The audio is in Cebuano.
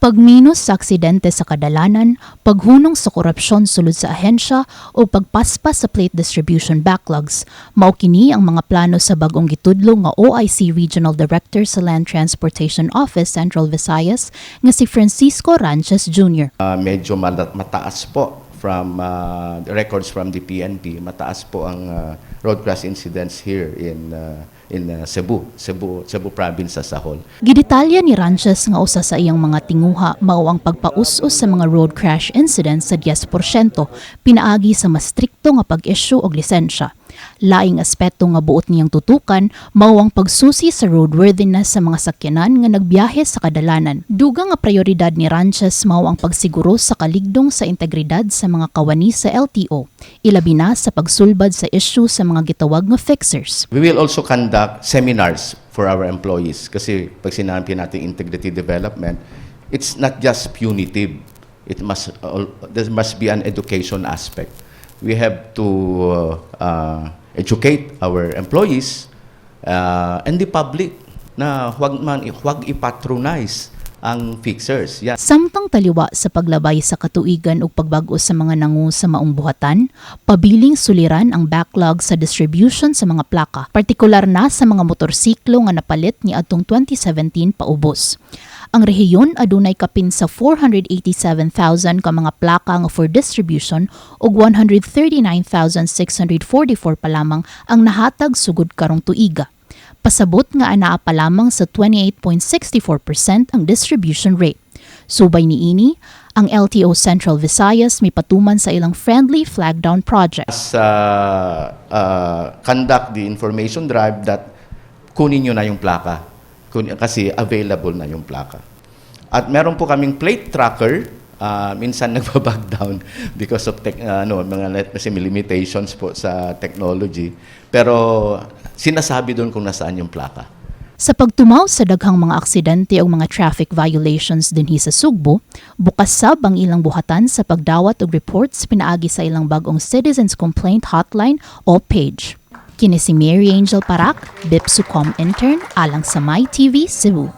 Pagminos sa aksidente sa kadalanan, paghunong sa korupsyon sulod sa ahensya o pagpaspas sa plate distribution backlogs, mao kini ang mga plano sa bag-ong gitudlo nga OIC Regional Director sa Land Transportation Office Central Visayas nga si Francisco Ranches Jr. Medyo mataas po from the records from the PNP, mataas po ang road crash incidents here in Cebu province as a whole. Gidetalya ni Ranches nga usa sa iyang mga tinguha mao ang pagpaus-us sa mga road crash incidents sa 10% pinaagi sa mas strikto nga pag-issue og lisensya. Laing aspeto nga buot niyang tutukan mao ang pagsusi sa roadworthiness sa mga sakyanan nga nagbiyahe sa kadalanan. Dugang nga prioridad ni Ranches mao ang pagsiguro sa kaligdong sa integridad sa mga kawani sa LTO, ilabi na sa pagsulbad sa issue sa mga gitawag nga fixers. We will also conduct seminars for our employees kasi pag sinabi natin integrity development, it's not just punitive. It must there must be an education aspect. We have to educate our employees and the public na huwag i-patronize ang fixers. Yan. Samtang taliwa sa paglabay sa katuigan ug pagbag-o sa mga nangu sa maong buhatan, pabiling suliran ang backlog sa distribution sa mga plaka, partikular na sa mga motorsiklo nga napalit ni adtong 2017 paubos. Ang rehiyon adunay kapin sa 487,000 ka mga plaka nga for distribution ug 139,644 pa lamang ang nahatag sugod karong tuiga. Pasabot nga anaa pa lamang sa 28.64% ang distribution rate. Subay niini, ang LTO Central Visayas may patuman sa ilang friendly flag down project. Conduct the information drive that kunin nyo na yung plaka. Kasi available na yung plaka. At meron po kaming plate tracker. Minsan nagba-back down because of tech, ano, mga kasi may limitations po sa technology. Pero sinasabi doon kung nasaan yung plaka. Sa pagtumaw sa daghang mga aksidente o mga traffic violations dinhi sa Sugbo, bukas sab ang ilang buhatan sa pagdawat og reports pinaagi sa ilang bag-ong Citizens Complaint Hotline o page. Kini si Mary Angel Parak, BIPSUCOM intern alang sa My TV Cebu.